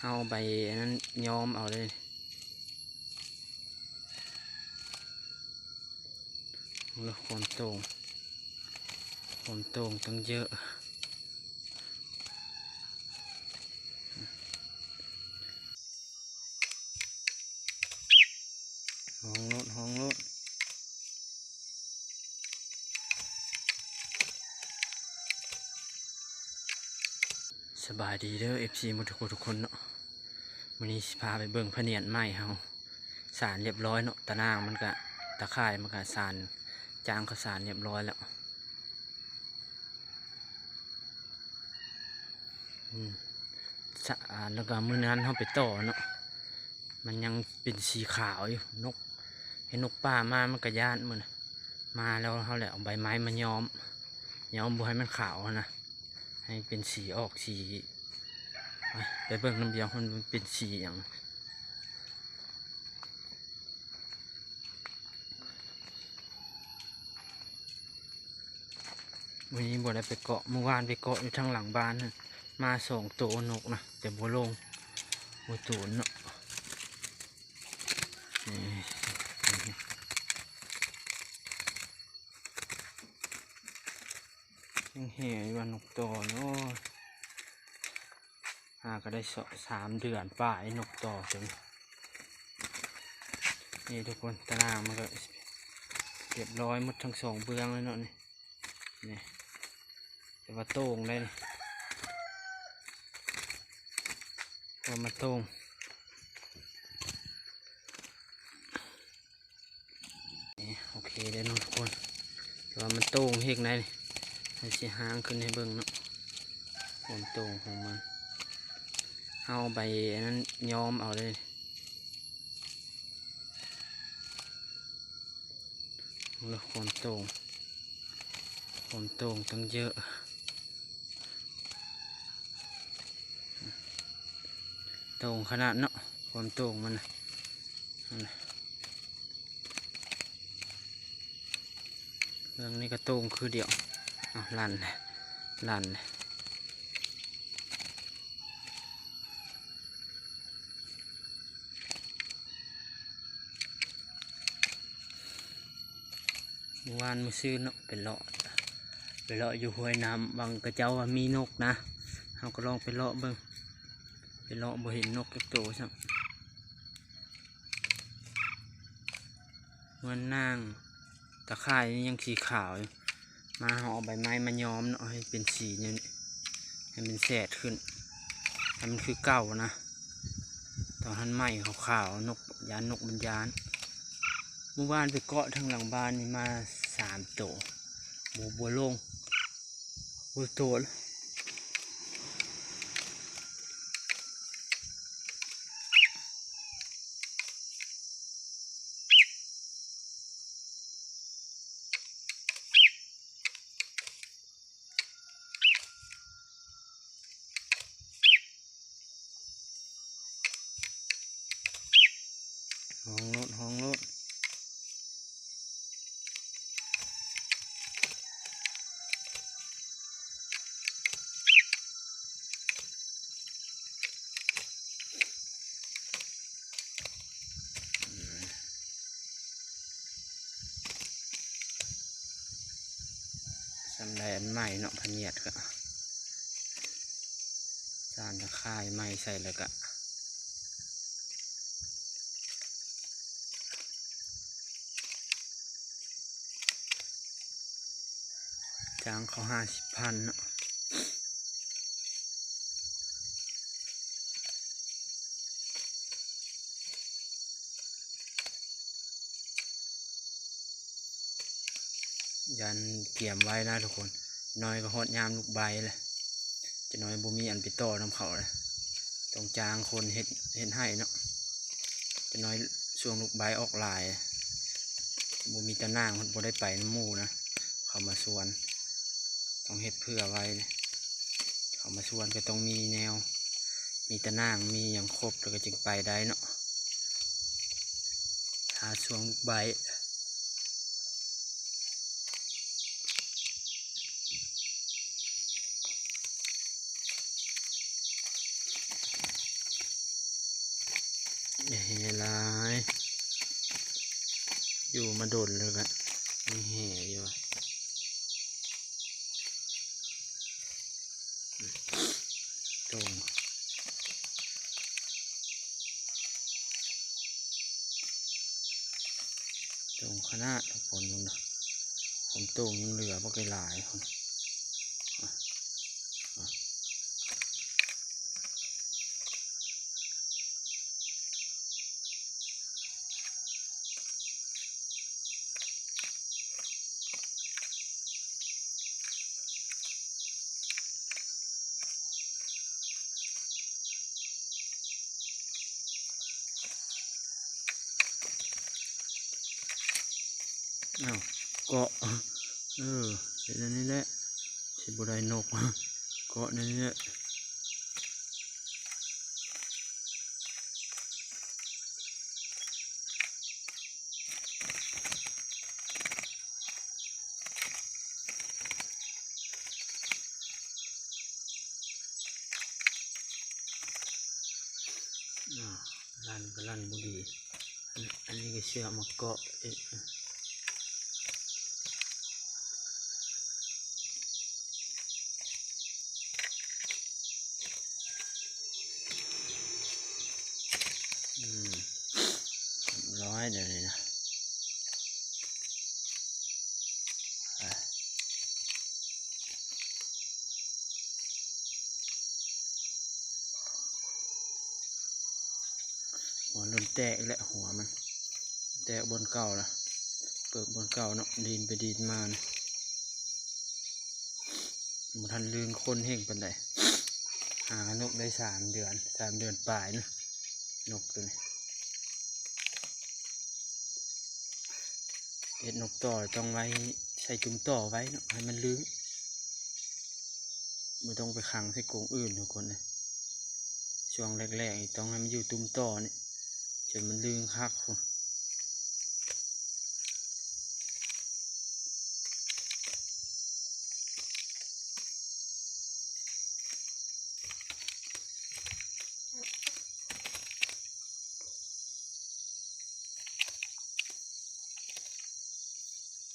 ເອົາໃບອັນນັ້ນຍ້ອມເອົາເລີຍ. ໂອ້ ຄວາມໂຕ່ງ ຄວາມໂຕ່ງຕັ້ງເຍີະ. ຮ້ອງໂລດ ຮ້ອງໂລດ. ສະບາຍດີເດີ ເອັຟຊີ ໝົດທຸກຄົນເນາະ. ມື້ນີ້ຊິພາໄປເບິ່ງພະນຽດໄມ້ເຮົາ ສານລຽບຮ້ອຍເນາະ. ຕາໜ່າງມັນກະ ຕາຂ່າຍມັນກະສານ ຈ້າງເຂົາສານລຽບຮ້ອຍແລ້ວ. ອືມ ສະ ອ່າ ແລ້ວກໍມື້ນັ້ນເຮົາໄປຕໍ່ເນາະ ມັນຍັງເປັນສີຂາວຢູ່. ນົກ ເຫັນນົກປ່າມາ ມັນກໍຢ້ານ. ມື້ນັ້ນມາແລ້ວ ເຮົາແຫຼະເອົາໃບໄມ້ມາຍ້ອມ ຍ້ອມບໍ່ໃຫ້ມັນຂາວຫັ້ນນະ ໃຫ້ເປັນສີອອກສີ. ໄປ ໄປເບິ່ງນຳດຽວ ມັນເປັນສີຫຍັງ. ມື້ນີ້ບໍ່ໄດ້ໄປເກາະ ມື້ວານໄປເກາະຢູ່ທາງຫຼັງບ້ານ ມາສອງໂຕນົກນະ ແຕ່ບໍ່ລົງ ບໍ່ໂຕນເນາະ. ຍັງແຫ່ຢູ່ວ່ານົກຕໍ່ເນາະ. ຫາກໍໄດ້ສອງສາມເດືອນປາຍ ນົກຕໍ່ເຖິງ. ນີ້ທຸກຄົນ ຕາໜ່າງມັນກໍລຽບຮ້ອຍໝົດທັງສອງເບື້ອງເລີຍເນາະ ນີ້ ນີ້ ແຕ່ວ່າໂຕ່ງໄດ໋ນີ້ ເພາະວ່າມັນໂຕ່ງ. ນີ້ ໂອເຄເດ້ເນາະທຸກຄົນ ແຕ່ວ່າມັນໂຕ່ງເຮັດໄດ໋ນີ້ ເຮົາຊິຫາງຂຶ້ນໃຫ້ເບິ່ງເນາະ ຄວາມໂຕ່ງຂອງມັນ. ເຮົາເອົາໃບອັນນັ້ນຍ້ອມເອົາເລີຍ. ໂອ້ ຄວາມໂຕ່ງ ຄວາມໂຕ່ງຕັ້ງເຍີະ. ໂຕ່ງຂະໜາດເນາະ ຄວາມໂຕ່ງມັນນະ ນັ້ນນະ. ເບື້ອງນີ້ກໍໂຕ່ງຄືດຽວ. ເອົາ ລັ່ນແຫຼະ ລັ່ນແຫຼະ. ມື້ວານມື້ຊືນເນາະ ໄປເລາະ ໄປເລາະຢູ່ຫ້ວຍນ້ຳວັງ ເຂົາເຈົ້າວ່າມີນົກນະ ເຮົາກໍລອງໄປເລາະເບິ່ງ. ໄປເລາະບໍ່ເຫັນນົກຈັກໂຕຊ້ຳ. ເໝືອນນາງ ຕາຂ່າຍນີ້ຍັງສີຂາວຢູ່ ມາເຮົາເອົາໃບໄມ້ມາຍ້ອມເນາະ ໃຫ້ເປັນສີນີ້ ໃຫ້ມັນແສດຂຶ້ນ ໃຫ້ມັນຄືເກົ່ານະ. ຕອນຫັ້ນໄມ້ຂາວໆ ນົກ ຢ້ານນົກມັນຢ້ານ. ມື້ວານໄປເກາະທາງຫຼັງບ້ານນີ້ມາສາມໂຕ ບໍ່ ບໍ່ລົງ ບໍ່ໂຕນ. ຮ້ອງໂລດ ຮ້ອງໂລດ. ສ່ຳໃດອັນໃໝ່ເນາະ ພະນຽດກໍ ສານຕະຂ່າຍໃໝ່ໃສ່ແລ້ວກໍ ຈ້າງເຂົາຫ້າສິບພັນເນາະ. ຢ້ານກຽມໄວ້ນະທຸກຄົນ ຈັກໜ້ອຍກໍຮອດຍາມລູກໃບແລ້ວ ຈັກໜ້ອຍບໍ່ມີອັນໄປຕໍ່ນຳເຂົາແລ້ວ ຕ້ອງຈ້າງຄົນເຮັດ ເຮັດໃຫ້ເນາະ. ຈັກໜ້ອຍຊ່ວງລູກໃບອອກຫຼາຍ ບໍ່ມີຕາໜ່າງ ເພິ່ນບໍ່ໄດ້ໄປນຳໝູ່ນະ ເຂົາມາຊວນ ຕ້ອງເຮັດເຜື່ອໄວ້ເດ້ ເຂົາມາຊວນກໍຕ້ອງມີແນວ ມີຕາໜ່າງ ມີຫຍັງຄົບ ແລ້ວກໍຈຶ່ງໄປໄດ້ເນາະ. ຫາຊ່ວງໃບ ໂ ແຮ່ຫຼາຍ ຢູ່ມາດົນແລ້ວກະມີແຮ່ຢູ່ ຕົງ ຕົງຂະໜາດ ທຸກຄົນເບິ່ງເດີ ຜົມຕົງຍັງເຫຼືອບັກຫຼາຍໆ ພຸ້ນ. ອ້າວ ເກາະ ເອີ ເຮັດແນວນີ້ແຫຼະ ຊິບໍ່ໄດ້ນົກ ເກາະແນວນີ້ແຫຼະ. ອ່າ ລັນກໍລັນບໍ່ດີ ອັນ ອັນນີ້ກໍເຊືອກມາເກາະອີກ. ອືມ ຮຽບຮ້ອຍ ດຽວນີ້ນະ ໄປ ຫົວເລີ່ມແຕກແລ້ວ ຫົວມັນແຕກບ່ອນເກົ່າລະ ເປີກບ່ອນເກົ່າເນາະ ດີນໄປດີນມານະ. ບໍ່ທັນລຶ້ງຄົນແຮງປານໃດ ຫານົກໄດ້ສາມເດືອນ ສາມເດືອນປາຍນະ ນົກໂຕນີ້. ເຮັດນົກຕໍ່ຕ້ອງໄວ້ໃສ່ຈຸ່ມຕໍ່ໄວ້ເນາະ ໃຫ້ມັນລຶ້ງ ບໍ່ຕ້ອງໄປຂັງໃສ່ກົງອື່ນທຸກຄົນເອີຍ. ຊ່ວງແລກໆນີ້ຕ້ອງໃຫ້ມັນຢູ່ຕຸ່ມຕໍ່ນີ້ ຈົນມັນລຶ້ງຄັກພຸ້ນ.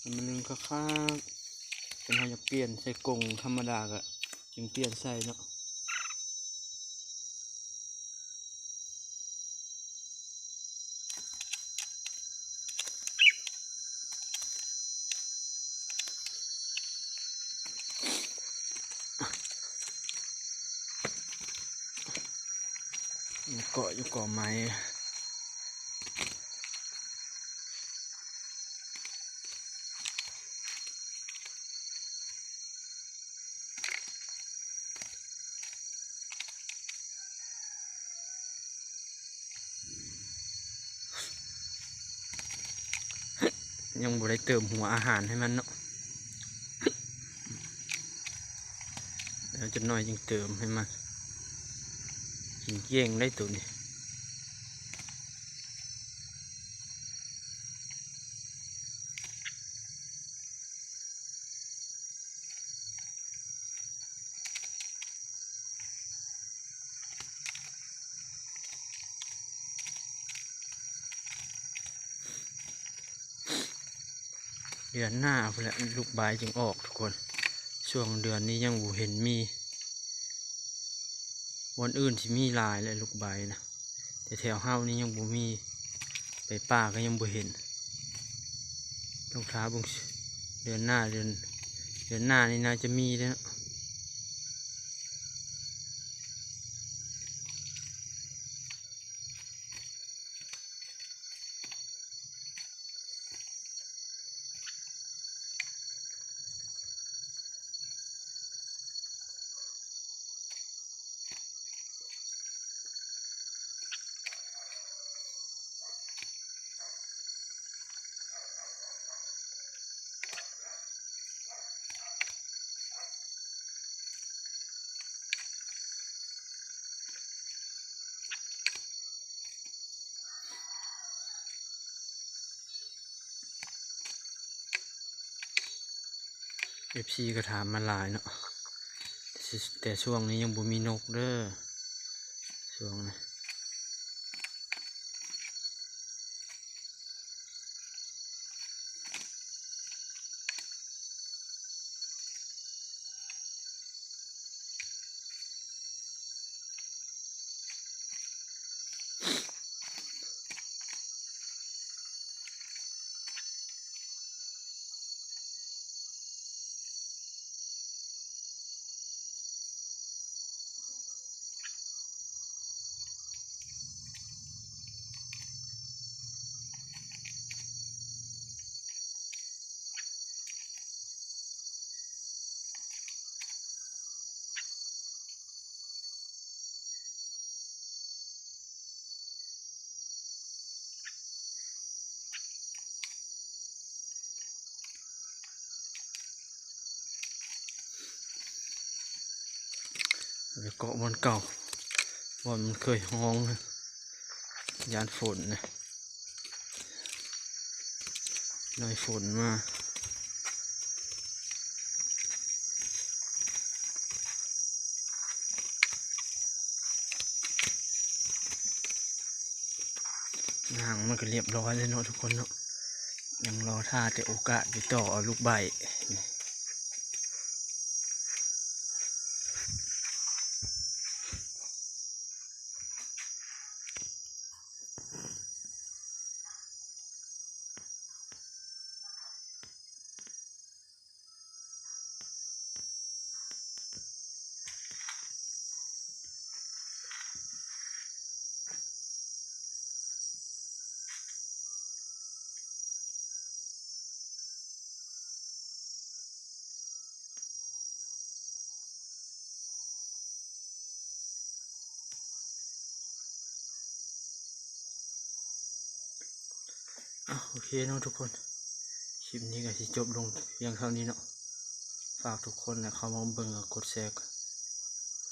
ໃຫ້ມັນລຶ້ງຄັກໆ ຄັນເຮົາຢາກປ່ຽນໃສ່ກົງທຳມະດາກະຈຶ່ງປ່ຽນໃສ່ເນາະ. ເກາະຢູ່ກໍໄມ້. ຍັງບໍ່ໄດ້ເຕີມຫົວອາຫານໃຫ້ມັນເນາະ. ແລ້ວຈັກໜ້ອຍຈຶ່ງເຕີມໃຫ້ມັນ ກິນເກັ່ງໄດ໋ໂຕນີ້. ເດືອນໜ້າພຸ້ນແຫຼະ ລູກບາຍຈຶ່ງອອກທຸກຄົນ. ຊ່ວງເດືອນນີ້ຍັງບໍ່ເຫັນມີ ບ່ອນອື່ນຊິມີຫຼາຍແຫຼະລູກບາຍນະ ແຕ່ແຖວເຮົານີ້ຍັງບໍ່ມີ ໄປປ່າກໍຍັງບໍ່ເຫັນ. ຕ້ອງຖ້າເບິ່ງເດືອນໜ້າ ເດືອນ ເດືອນໜ້ານີ້ໜ້າຈະມີເດ້ເນາະ. ເອັຟຊີກໍຖາມມາຫຼາຍເນາະ ແຕ່ຊ່ວງນີ້ຍັງບໍ່ມີນົກເດີ ຊ່ວງນີ້ ເກາະບ່ອນເກົ່າ ບ່ອນມັນເຄີຍຮ້ອງນະ ຢ້ານຝົນນະ ນ້ອຍຝົນມາ ນາງມັນກໍລຽບຮ້ອຍແລ້ວເນາະທຸກຄົນເນາະ ຍັງລໍຖ້າແຕ່ໂອກາດໄປຕໍ່ເອົາລູກໃບ້. ອ່ະ ໂອເຄເນາະທຸກຄົນ ຄລິບນີ້ກໍຊິຈົບລົງພຽງເທົ່ານີ້ເນາະ ຝາກທຸກຄົນນະ ເຂົ້າມາເບິ່ງ ກົດແຊ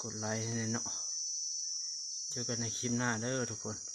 ກົດໄລໃຫ້ແດ່ເນາະ ເຈີກັນໃນຄລິບໜ້າເດີທຸກຄົນ.